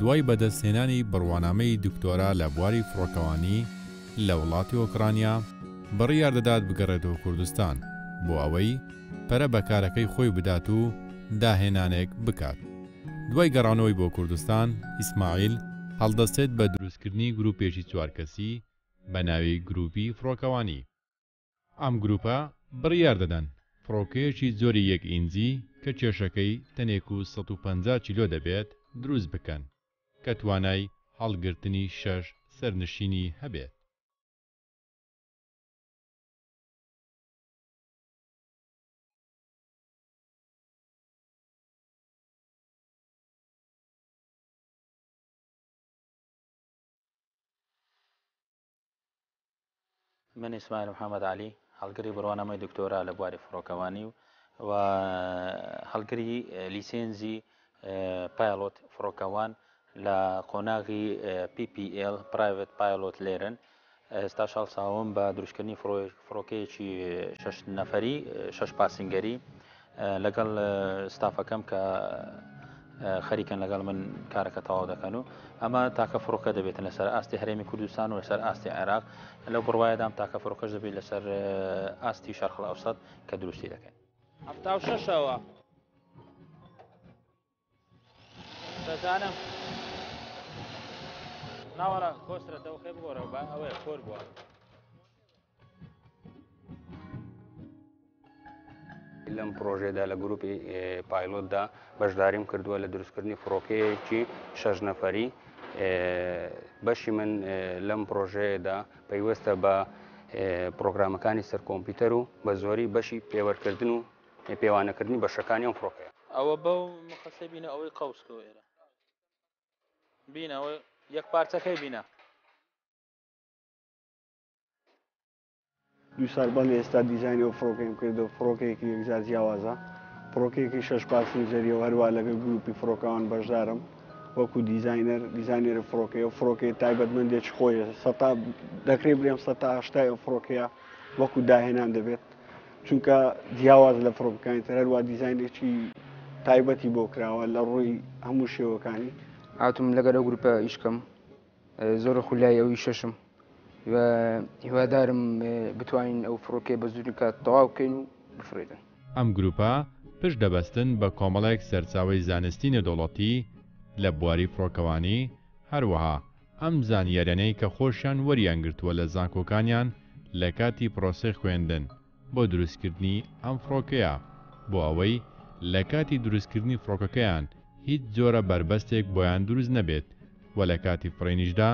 دوای بەدەستهێنانی بڕوانامەی دکتۆرا لە بواری فڕۆکەوانی لە وڵاتی ئۆکرانیا، بڕیار دەدات بگەڕێتەوە کوردستان بۆ ئەوەی پەرە بە کارەکەی خۆی بدات و داهێنانێک بکات. دوای گەڕانەوەی بۆ کوردستان، ئیسماعیل هەڵدەستێت بە دروستکردنی گروپێکی چوارکەسی بە ناوی گروپی فڕۆکەوانی. ئەم گروپە بڕیار دەدەن فڕۆکەیەکی جۆری یەک ئینجی کە کێشەکەی تەنێک و 150 کیلۆ دەبێت دروست بکەن کە توانای هەڵگرتنی شەش سەرنشینی هەبێت. من ئیسماعیل محەممەد عەلی هەڵگری بڕوانامەی دکتۆرا لە بواری فڕۆکەوانی و و هەڵگری لیسێنزی پایڵۆت فڕۆکەوان لە قۆناغی PPL Private Pilot Learn ئێستاش هەڵساوم بە دروستکردنی فڕۆکەیەکی شەش نەفەری شەش پاسنگەری لەگەڵ ستافەکەم کە خەریکن لەگەڵ من کارەکە تەواو دەکەن و ئەمە تاکە فڕۆکە دەبێتن لەسەر ئاستی هەرێمی کوردستان و لەسەر ئاستی عێراق لەو بڕوایەدام تاکە فڕۆکەش دەبێت لەسەر ئاستی شەرق ئەوسەت کە دروستی دەکەین. هەفتا و شەشەوە دەزانم ناوەڵا کۆسرە دەوخێ بگۆڕەوە با ئەوەیە کۆر بووە. لەم پرۆژەیەدا لە گروپی پایلۆتدا بەشداریم کردووە لە دروستکردنی فڕۆکەیەکی شەش نەفەری بەشی من لەم پرۆژەیەدا پەیوەستە بە پرۆگرامەکانی سەر کۆمپیوتەر و بە زۆری بەشی پێوەرکردن و پێوانەکردنی بەشەکانی ئەم فڕۆکەیە. ئەوە بەو مقەسەی بینە ئەوەی قەوس کەوە ئێرە بینە ئەوەی یەک پارچەکەی بینە. دوو ساڵ بەڵێ ئێستا دیزاینی ئەو فڕۆکەیم کردو فڕۆکەیەکی یەکجار جیاوازە فڕۆکەیەکی شەش پاسنجەریە و هەروا لەگەڵ گروپی فڕۆکەوان بەشدارم وەکو دیزاینەر دیزاینەری فڕۆکەیە و فڕۆکەی تایبەتمەندێکی خۆیە سەتا دەکرێ بڵێم سەتا هەشتای ئەو فڕۆکەیە وەکو داهێنان دەبێت چونکە جیاواز لە فڕۆکەکانی تر هەروا دیزاینێکی تایبەتی بۆ کراوە لە ڕووی هەموو شێوەکانی. هاتووم لەگەر ئەو گروپە ئیش کەم زۆر خولیای ئەو ئیشەشم و هیوادارم بتوانین ئەو فڕۆکەیە بە زووترین کات تەواو بکەین و بفڕێتن. ئەم گروپە پشت دەبەستن بە کۆمەڵێک سەرچاوەی زانستی نێودەوڵەتی لە بواری فڕۆکەوانی، هەروەها ئەم زانیاریانەی کە خۆشیان وەریان گرتووە لە زانکۆکانیان لە کاتی پرۆسەی خوێندن بۆ دروستکردنی ئەم فڕۆکەیە بۆ ئەوەی لە کاتی دروستکردنی فڕۆکەکەیان هیچ جۆرە بەربەستێک بۆیان دروست نەبێت و لە کاتی فڕینیشدا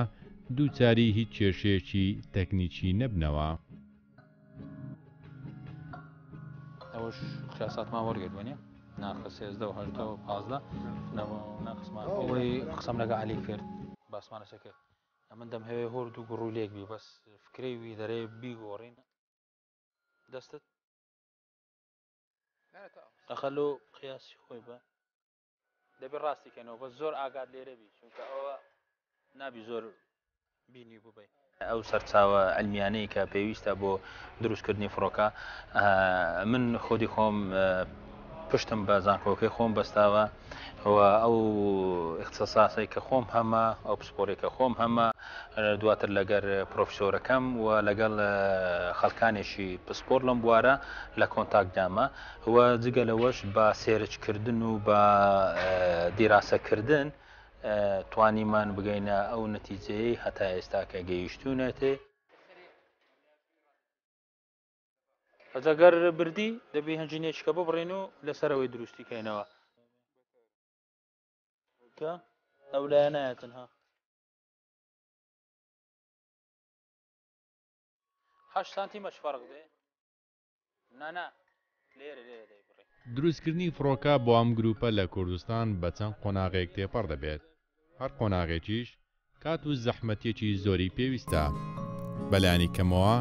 دووچاری هیچ کێشەیەکی تەکنیکی نەبنەوە. ئەوەش قیاساتمان وەرگرت وەنیە ناخە سێزدە و هەژدە و پازدە ناخسمان ئەوەی قسەم لەگە عەلی کرد باسمان لەسەر کرد ئەمن دەمهەوێ هۆرد و گوڕوو لێک بی بەس فکرەی وی دەرێ بیگۆڕین دەستت ئەخەلو قیاسی خۆی بە دەبێ ڕاستی کەنەوە بەس زۆر ئاگات لێرە بی چونکە ئەوە نابی زۆر بینی ببی. ئەو سەرچاوە عیلمیانەی کە پێویستە بۆ دروستکردنی فڕۆکە من خودی خۆم پشتم بە زانکۆکەی خۆم بەستاوە و ئەو اختصاصەی کە خۆم هەمە ئەو پسپۆڕی کە خۆم هەمە دواتر لەگەر پرۆفیسۆرەکەم و لەگەڵ خەڵکانێکی پسپۆر لەم بوارە لە کۆنتاکتدامە و جگە لەوەش بە search کردن و بە دیراسەکردن توانیمان بگەینە ئەو نەتیجەیەی هەتا ئێستا کە گەیشتوونەتێ. ئەجا گەر بردی دەبی هەنجینێکیکە ببڕین و لەسەرەوەی دروستی کەینەوە. کە ئەو لایە نایەتن ها. هەشت سانتیمەش فەرق بێ. دروستکردنی فڕۆکە بۆ ئەم گروپە لە کوردستان بە چەند قۆناغێک تێپەڕ دەبێت، هەر قۆناغێکیش کات و زەحمەتیەکی زۆری پێویستە، بەلانی کەمەوە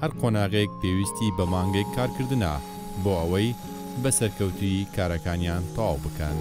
هەر قۆناغێک پێویستی بە مانگێک کارکردنە بۆ ئەوەی بە سەرکەوتوویی کارەکانیان تەواو بکەن.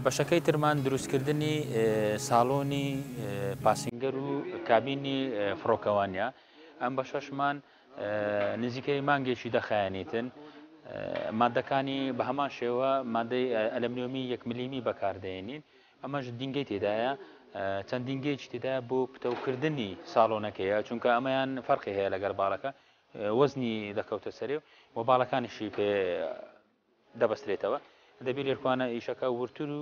بەشەکەی ترمان دروستکردنی ساڵۆنی passenger و کابینی فڕۆکەوانە. ئەم بەشەشمان نزیکەی مانگێکی دەخایەنیتن. مادەکانی بە هەمان شێوە مادەی ئەلەمنیۆمی یەک ملیمی بەکاردەێنین. ئەمەش دینگەی تێدایە، چەند دینگەیەکی تێدایە بۆ پتەوکردنی ساڵۆنەکەیە، چونکە ئەمەیان فەرقی هەیە لەگەڵ باڵەکە، وەزنی دەکەوتە سەرێ و باڵەکانیشی پێ دەبەسترێتەوە. دەبێت لێرکوانە ئیشەکە وردتر و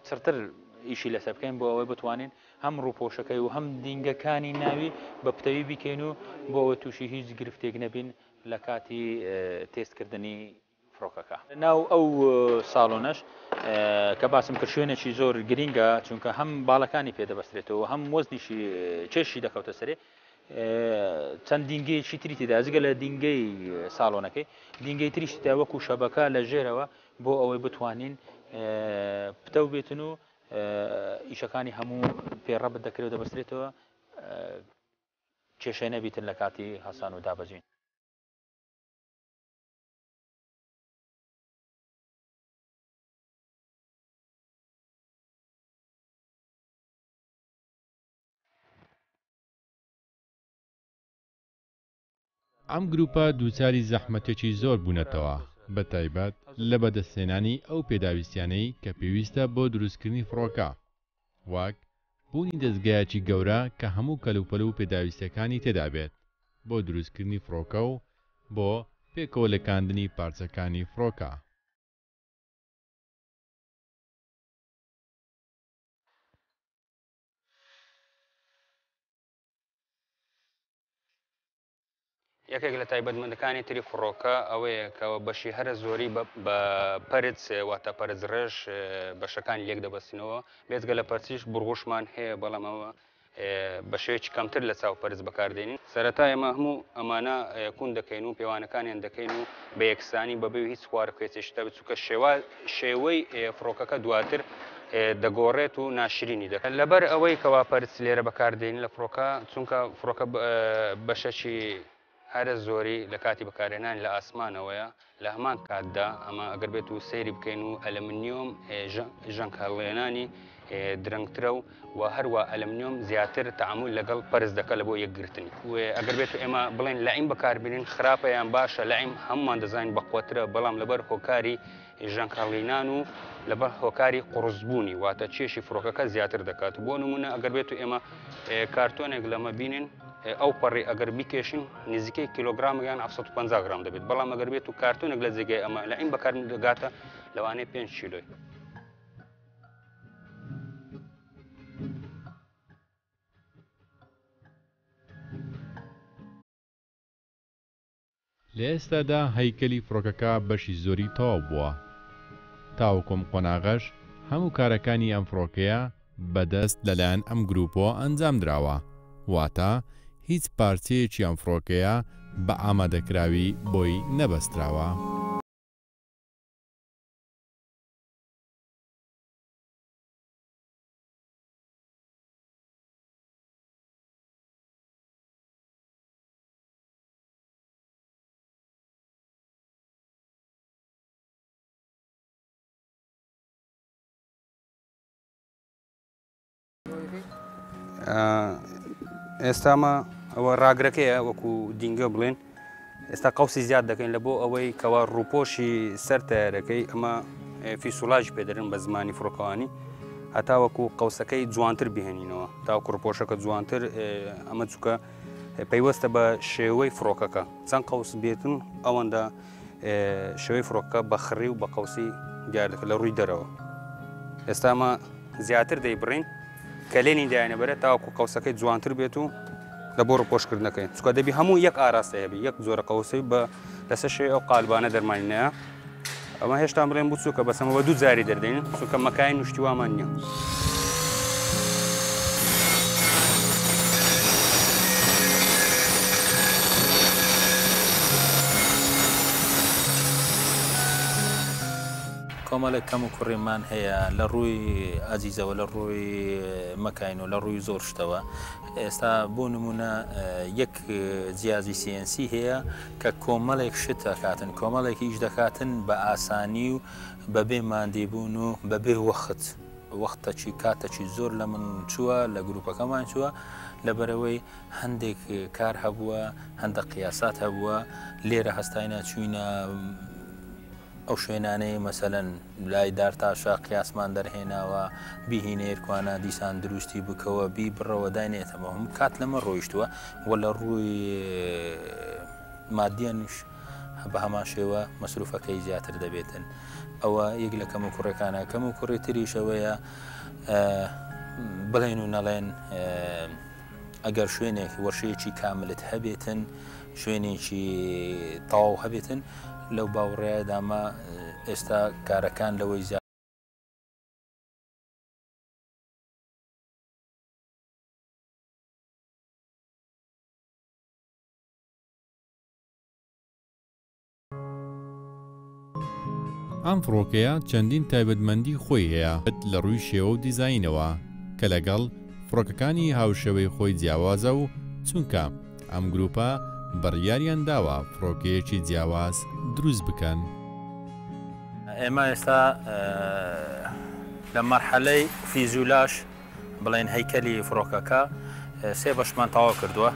چڕتر ئیشی لەسەر بکەین بۆ ئەوەی بتوانین هەم ڕووپۆشەکەی و هەم دینگەکانی ناوی بە پتەوی بیکەین و بۆ ئەوەی تووشی هیچ گرفتێک نەبین لە کاتی تێستکردنی فڕۆکەکە. ناو ئەو ساڵۆنەش کە باسم کرد شوێنێکی زۆر گرینگە، چونکە هەم باڵەکانی پێ دەبەسترێتەوە هەم وەزنیشی کێشی دەکەوتە سەرێ. چەند دینگەیەکی تری تێدا جگە لە دینگەی ساڵۆنەکەی دینگەی تریش تێدا وەکو شەبەکە لە ژێرەوە بۆ ئەوەی بتوانین پتەو بێتن و ئیشەکانی هەموو پێ ڕەبت دەکرێت و دەبەسترێتەوە کێشەی نەبیتن لە کاتی هەڵسان و دابەزین. ئەم گروپە دووچاری زەحمەتێکی زۆر بوونەتەوە، بەتایبەت لە بەدەستهێنانی ئەو پێداویستیانەی کە پێویستە بۆ دروستکردنی فڕۆکە، وەک بوونی دەزگایەکی گەورە کە هەموو کەلوپەل و پێداویستیەکانی تێدابێت بۆ دروستکردنی فڕۆکە و بۆ پێکەوە لکاندنی پارچەکانی فڕۆکە. یەکێک لە تایبەتمەندەکانی تری فڕۆکە ئەوەیە کەەوە بەشی هەرە زۆری بە پەرچ واتە پەرچ ڕێژ بەشەکانی لێک دەبەستنەوە بێجگە لە پەرچیش بڕغوشمان هەیە بەڵام ئەوە بە شێوەیەکی کەمتر لە چاو پەرچ بەکاردێنین سەرەتا ئێمە هەموو ئەمانە کون دەکەین و پێوانەکانیان دەکەین و بە یەکسانی بەبێ هیچ خوارکێتی شتە بچووکە شێوە شێوەی فڕۆکەکە دواتر دەگۆڕێت و ناشرینی دەکات. لەبەر ئەوەی کەوا پەرچ لێرە بەکاردێنین لە فڕۆکە، چونکە فڕۆکە بەشەکی هەرە زۆری لە کاتی بەکارهێنانی لە ئاسمانەوەیە، لە هەمان کاتدا ئەمە ئەگەر بێت و سەیری بکەین و ئەلەمنیۆم ژەنگهەڵێنانی درەنگترە و و هەروە ئەلەمنیۆم زیاتر تەعامول لەگەڵ پەرچ دەکات لە بۆ یەکگرتنی. ئەگەر بێت و ئێمە بڵێن لەعیم بەکاربێنین خراپە یان باشە، لەعیم هەموومان دەزانین بەقوەترە، بەڵام لەبەر هۆکاری ژەنگهەڵینان و لەبەر هۆکاری قوڕسبوونی واتە کێشی فڕۆکەکە زیاتر دەکات. بۆ نمونە ئەگەر بێت و ئێمە کارتۆنێک لەمە بینین ئەو پەڕی ئەگەر بیکێشین نزیکەی کیلۆگرام یان 750 گرام دەبێت، بەڵام ئەگەر بێت و کارتۆنێک لە جێگای ئەمە لەعیم بەکار دەگاتە لەوانەیە 5 کیلۆی. لە ئێستادا هەیکەلی فڕۆکەکە بەشی زۆری تەواو بووە. تاوەکو ئەم قۆناغەش هەموو کارەکانی ئەم فڕۆکەیە بە دەست لەلایەن ئەم گروپەوە ئەنجامدراوە، واتە هیچ پارچەیەکی ئەم فڕۆکەیە بە ئامادەکراوی بۆی نەبەستراوە. ئێستامە ئەوە ڕاگرەکەیە وەکو دینگە بڵێن ئێستا قەوسی زیاد دەکەین لە بۆ ئەوەی کەوا ڕووپۆشی سەر تەیارەکەی ئەمە fuselage پێدەرن بە زمانی فڕۆکەوانی هەتاوەکو قەوسەکەی جوانتر بهێنینەوە تاوەکو ڕووپۆشەکە جوانتر ئەمە چووکە پەیوەستە بە شێوەی فڕۆکەکە چەند قەوس بێتن ئەوەندە شێوەی فڕۆکەکە بە خڕی و بە قەوسی دیار دەکات لە ڕووی دەرەوە ئێستا ئەمە زیاتر دەیبڕین کەلێنی دایانە بەرە تاوەکو قەوسەکەی جوانتر بێت و لە بۆ ڕوپۆشکردنەکەی چکە دەبی هەموو یەک ئاراستە هەبی یەک جۆرە قەوسی بە لەسەر شێوەی ئەو قالبانە دەرمانی نەیە ئەمە هێشتا بڵێن بچووکە بەسەمە بە دوو جاری دەردەین چونکە مەکای نوشتیوامان نییە. کۆمەڵێک کەم و کوڕیمان هەیە لە ڕووی ئەجیزەوە لە ڕووی مەکاین و لە ڕووی زۆر شتەوە. ئێستا بۆ نمونە یەک جیازی CNC هەیە کە کۆمەڵێک شت دەکاتن کۆمەڵێک ئیش دەکاتن بە ئاسانی و بەبێ مادیبوون و بەبێ وەخت وەختەکی کاتەکی زۆر لە من چووە لە گروپەکەمان چووە لەبەرەوەی هەندێک کار هەبووە هەندە قیاسات هەبووە لێرە هەستاینە چوینە ئەو شوێنانەی مەسەلەن لای دارتاشە قیاسمان دەرهێناوە بیهینە ئێرکوانە دیسان دروستی بکەوە بیبڕەوە داینێتەوە هەم کات لەمە ڕۆیشتووە و لە ڕووی مادیانیش بە هەمان شێوە مەسروفەکەی زیاتر دەبێتن ئەوە یەک لە کەم و کوڕەکانە کەم و کوڕی تریشەوەیە بڵێن و نەڵێن ئەگەر شوێنێک وەرشەیەکی کاملت هەبێتن شوێنێکی تەواو هەبێتن لەو باوڕەیەدامە ئێستا کارەکان لەوەی زیاد. ئەم فڕۆکەیە چەندین تایبەتمەندی خۆی هەیە لە ڕووی شێوە و دیزاینەوە کە لەگەڵ فڕۆکەکانی هاوشێوەی خۆی جیاوازە و چونکە ئەم گروپە بڕیاریان داوە فڕۆکەیەکی جیاواز دروست بکەن. ئێمە ئێستا لە مەرحەلەی fuselage بڵێن هەیکەلی فڕۆکەکە سێ بەشمان تەواو کردووە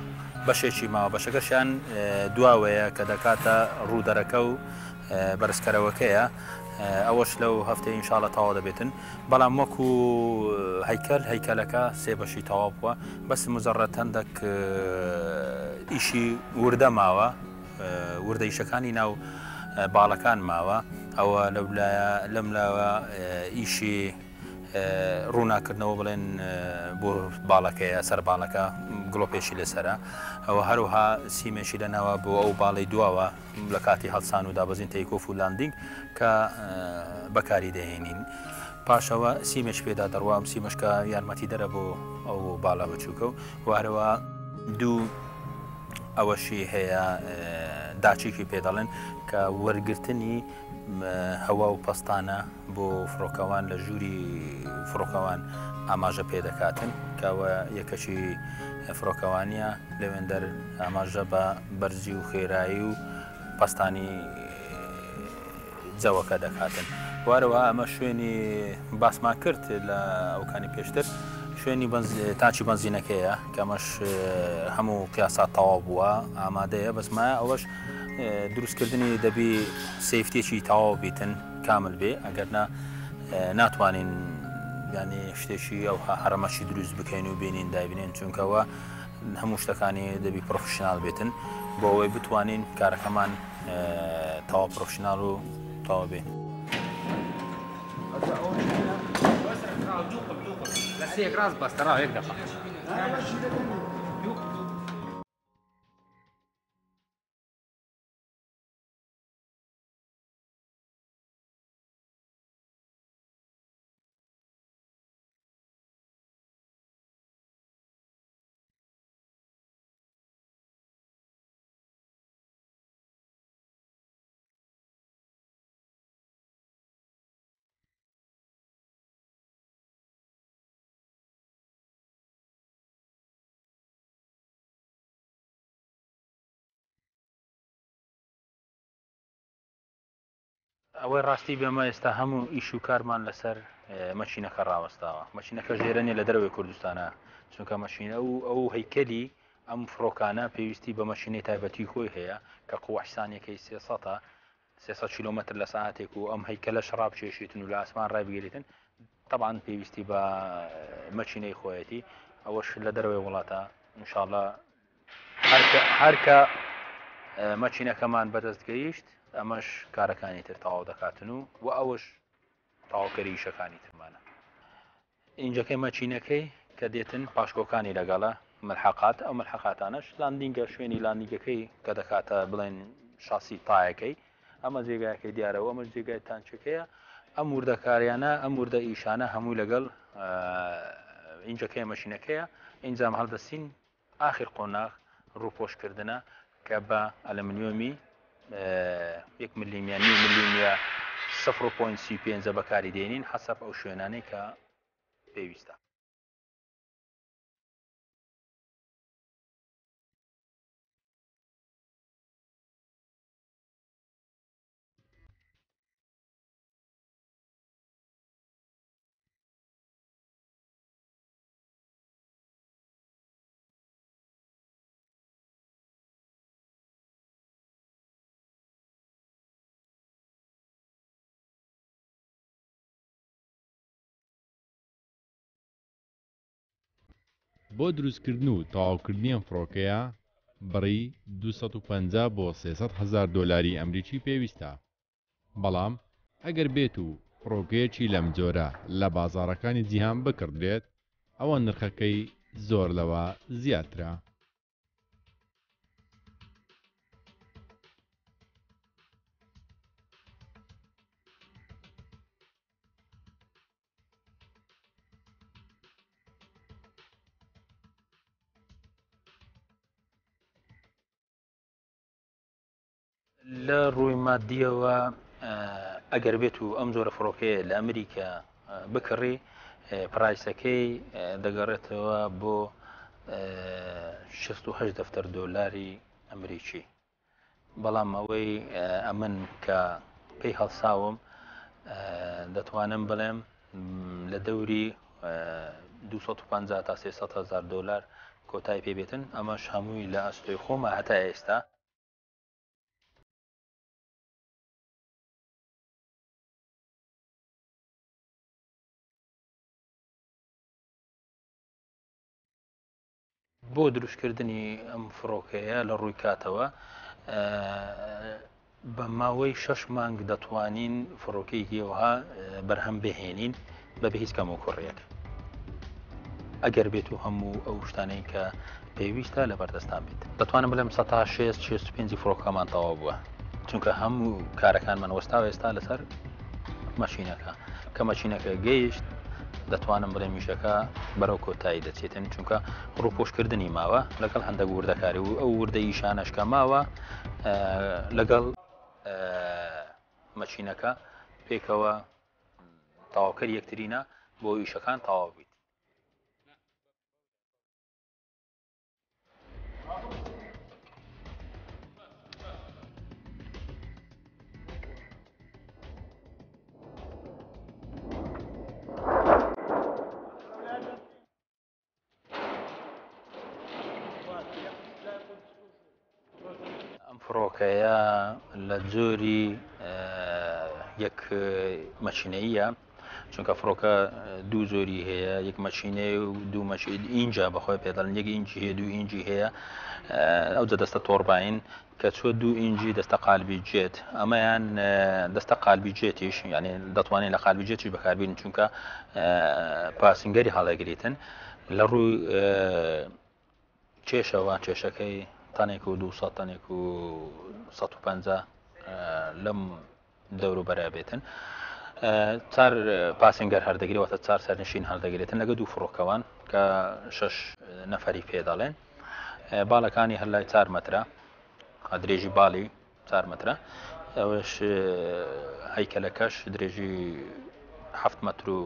بەشێکی ماوە بەشەکەشیان دواوەیە کە دەکاتە ڕوودەرەکە و بەرزکەرەوەکەیە ئەوەش لەو هەفتەی ئینشاڵە تەواو دەبێتن بەڵام وەکو هەیکەل هەیکەلەکە سێ بەشی تەواو بووە بەس مجرد هەندێک ئیشی وردە ماوە وردە ئیشەکانی ناو باڵەکان ماوە ئەوە لەولایە لەم لاوە ئیشی ڕووناکردنەوە بڵێن بۆ باڵەکەیە سەر باڵەکە گڵۆپێکی لەسرە ئەوە هەروها سیمێکی لە ناوە بۆ ئەو باڵی دواوە لە کاتی هەڵسان و دابەزین takeoff و landing کە بەکاری دەهێنین. پاشەوە سیمێک پێدا دەڕوا ئەم سیمەشکە یارمەتی دەرە بۆ ئەو باڵا بچووکە و وارەوە دوو ئەوەشی هەیە داچێکی پێ دەڵێن کە وەرگرتنی هەوا و پەستانە بۆ فڕۆکەوان لە ژووری فڕۆکەوان ئاماژە پێ دەکاتن کەوە یەکەکی فڕۆکەوانیە لەوێندەر ئاماژە بە بەرزی و خێرایی و پەستانی جەوەکە دەکاتن وارەوە ئەمە شوێنی باسمان کرد لە ئەوکانی پێشتر شوێنی تاچی بەنزینەکەیە کەمەش هەموو قیاسات تەواو بووە ئامادەیە بەسمایە ئەوەش دروستکردنی دەبی safety ێکی تەواو بیتن کامل بێ ئەگەر نا ناتوانین ینی شتێکی ئەو هەڕەمەکی دروست بکەین و بینین دابینێن چونکەوە هەموو شتەکانی دەبی professional بێتن بۆ ئەوەی بتوانین کارەکەمان تەواو professional و تەواو بێ. ئەوەی ڕاستی بێمە ئێستا هەموو ئیش و کارمان لەسەر مەشینەکە ڕاوەستاوە مەشینەکە ژێرە نیە لە دەرەوەی کوردستانە چونکە مەشینە و ئەو هەیکەلی ئەم فڕۆکانە پێویستی بە مەشینەی تایبەتی خۆی هەیە کە قوە حسانیەکەی 300 300 کیلۆمەتر لە ساعتێک و ئەم هەیکەلەش ڕابکێشیتن و لە ئاسمان ڕایبگەریتن طبعا پێویستی بە مەچینەی خۆیەتی ئەوەش لە دەرەوەی وڵاتە انشاءاللە هەرکە مەچینەکەمان بەدەست گەیشت ئەمەش کارەکانی تر تەواو دەکاتن و و ئەوەش تەواوکەری ئیشەکانی ترمانە ئینجەکەی مەچینەکەی کە دێتن پاشکۆکانی لەگەڵە ملحقات ئەو ملحقاتانەش landing ە شوێنی landing ەکەی کە دەکاتە بڵێن شاسی تایەکەی ئەمە جێگایەکەی دیارەوە ئەمەش جێگای تانچەکەیە ئەم وردەکاریانە ئەم وردە ئیشانە هەمووی لەگەڵ ئینجەکەی مەشینەکەیە ئینجام هەڵدەستین ئاخر قۆناغ ڕووپۆش کردنە کە بە ئەلەمنیۆمی یەک ملیم یان نیو ملیم یا 0.35 بەکاری دێنین حەسەب ئەو شوێنانەی کە پێویستە. بۆ دروستکردن و تەواوکردنی ئەم فڕۆکەیە بڕی 250 بۆ 300 هەزار دۆلاری ئەمریکی پێویستە. بەڵام ئەگەر بێت و فڕۆکەیەکی لەم جۆرە لە بازاڕەکانی جیهان بکڕدرێت ئەوە نرخەکەی زۆر لەوە زیاترە. لە ڕووی مادیەوە ئەگەر بێت و ئەم جۆرە فڕۆکەیە لە ئەمریکا بکڕی پرایسەکەی دەگەڕێتەوە بۆ 68 دەفتەر دۆلاری ئەمریکی بەڵام ئەوەی ئەمن کە پێی هەڵساوم دەتوانم بڵێم لە دەوری 250 تا 300 هزار دلار کۆتای پێبێتن ئەمەش هەمووی لە ئەستۆی خۆمە هەتا ئێستا بۆ دروستکردنی ئەم فڕۆکەیە لە ڕووی کاتەوە بە ماوەی شەش مانگ دەتوانین فڕۆکەیەکی وەها بەرهەم بهێنین بەبێ هیچ کەموکوڕیەک ئەگەر بێت و هەموو ئەو شتانەی کە پێویستە لە بەردەستان بێت دەتوانم بڵێم سەتا شێست شێست و پێنجی فڕۆکەمان تەواو بووە چونکە هەموو کارەکانمان وەستاوە ئێستا لەسەر مەشینەکە کە مەشینەکە گەیشت دەتوانم بڵێم میشەکە بەرەو کۆتایی دەچێتن چونکە ڕووپۆشکردنی ماوە لەگەڵ هەندێک وردەکاری و ئەو وردە ئیشانەش کە ماوە لەگەڵ مەشینەکە پێکەوە تەواوکەر یەکترینە بۆ ئیشەکان تەواو بیت. ئەم فڕۆکەیە لە جۆری یەک مەچینەیە چونکە فڕۆکە دوو جۆری هەیە یەک مەچینەی و دوو مەچید ئینجا بەخۆی پێدەڵن یەک ئینجی هەیە دوو ئینجی هەیە ئەو جە دەستە تۆرباین کە چوە دوو ئینجی دەستە قالبی جێت ئەمەیان دەستە قالبی جێتیش یعنی دەتوانین لە قالبی جێتیش بەکاربین چونکە پاسنگەری هەڵەگریتن لە ڕووی کێشەوە کێشەکەی تەنێک و 200 تەنێک و 150 لەم دەوروبەرە بێتن چار پاسنگەر هەردەگری واتە چار سەرنشین هەڵدەگرێتن لەگە دوو فڕۆکەوان کە شەش نەفەری پێ دەڵێن باڵەکانی هەر لای چار مەترە درێژی باڵی چار مەترە ئەوەش هەیکەلەکەش درێژی هەفت مەتر و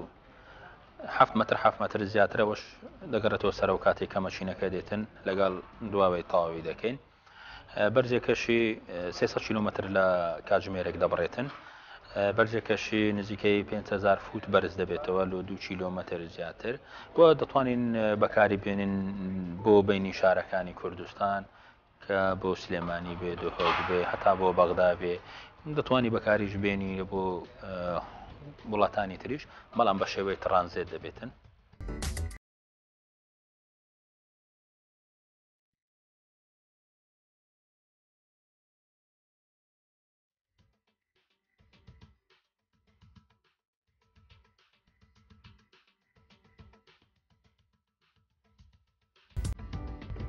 هەفت مەتر هەفت مەتر زیاترەوەش دەگەڕێتەوە سەرەوە کاتێک کە مەشینەکە دێتن لەگەڵ دواوەی تەواوی دەکەین بەرزێکەشی 300 کیلومتر لە کاتژمێرێک دەبڕێتن بەرزێکەشی نزیکەی 5000 فوت بەرز دەبێتەوە لۆ 2 کیلومتر زیاتر و دەتوانین بەکاری بێنین بۆ بینی شارەکانی کوردستان کە بۆ سلێمانی بێ دهۆک بێ هەتا بۆ بەغدا بێ دەتوانی بەکاریش بێنی بۆ وڵاتانی تریش بەڵام بە شێوەی ترانزێت دەبێتن.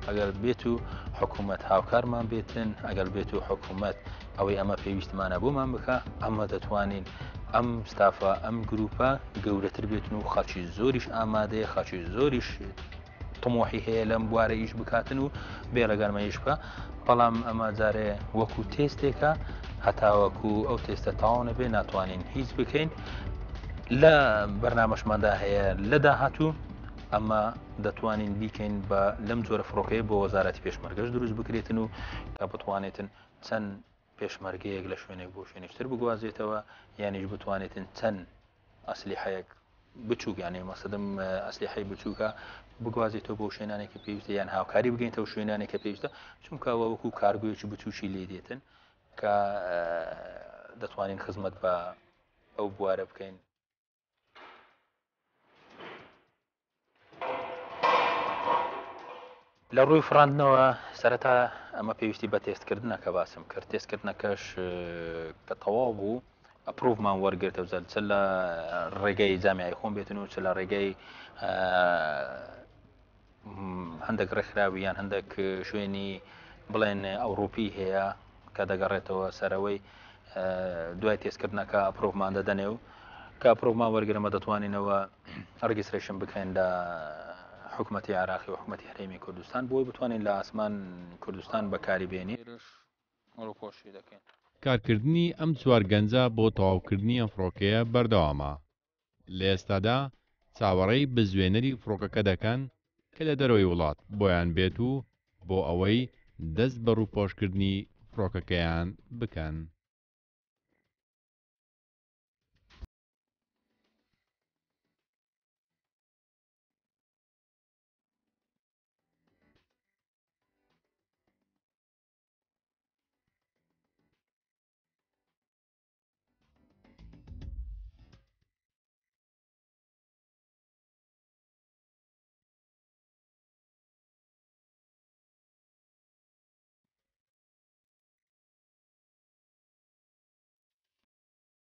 ئەگەر بێت و حکوومەت هاوکارمان بێتن ئەگەر بێت و حکوومەت ئەوەی ئەمە پێویستمانە بۆمان بکە ئەمە دەتوانین ئەم ستافە ئەم گروپە گەورەتر بێتن و خەڵکی زۆریش ئامادەیە خەڵکی زۆریش تموحی هەیە لەم بوارە ئیش بکاتن و بێ لەگەرمە ئیش بکە بەڵام ئەمە جارێ وەکو تێستێکە هەتاوەکو ئەو تێستە تەواو نەبێ ناتوانین هیچ بکەین لە بەرنامەشماندا هەیە لە داهاتوو ئەمە دەتوانین بیکەین بە لەم جۆرە فڕۆکەیە بۆ وەزارەتی پێشمەرگەش دروست بکرێتن و کە بتوانێتن چەند پێشمەرگەیەک لە شوێنێک بۆ شوێنێکتر بگوازێتەوە یانیش بتوانێتن چەند ئەسلیحەیەک بچووک یانێ مەسەدم ئەسلیحەی بچووکە بگوازێتەوە بۆ شوێنانێک کە پێویستە یان هاوکاری بگەینەوە شوێنانێک کە پێویستە چونکە ئەوە وەکو کارگویەکی بچووکی لێ دێتن کە دەتوانین خزمەت بە ئەو بوارە بکەین. لە ڕووی فڕاندنەوە سەرەتا ئەمە پێویستی بە تێستکردنە کە باسم کرد، تێستکردنەکەش کە تەواو بوو approve مان وەرگرت ئەوجا چ لە ڕێگەی جامیعی خۆم بێتن و چ لە ڕێگەی هەندێک ڕێکخراوی یان هەندێک شوێنی بڵێن ئەوروپی هەیە کە دەگەڕێتەوە سەرەوەی دوای تێستکردنەکە approve مان دەدەنێ و کە approve مان وەرگرمە دەتوانینەوە registration بکەین لە حکوومەتی عراقی و حکوومەتی هەرێمی کوردستان بۆی بتوانین لە ئاسمان کوردستان بەکاری بێنین. ڕووپۆشی دەکەین. کارکردنی ئەم چوار گەنجە بۆ تەواوکردنی ئەم فڕۆکەیە بەردەوامە. لە ئێستادا چاوەڕێی بزوێنەری فڕۆکەکە دەکەن کە لە دەرەوەی وڵات بۆیان بێت و بۆ ئەوەی دەست بە ڕووپۆشکردنی فڕۆکەکەیان بکەن.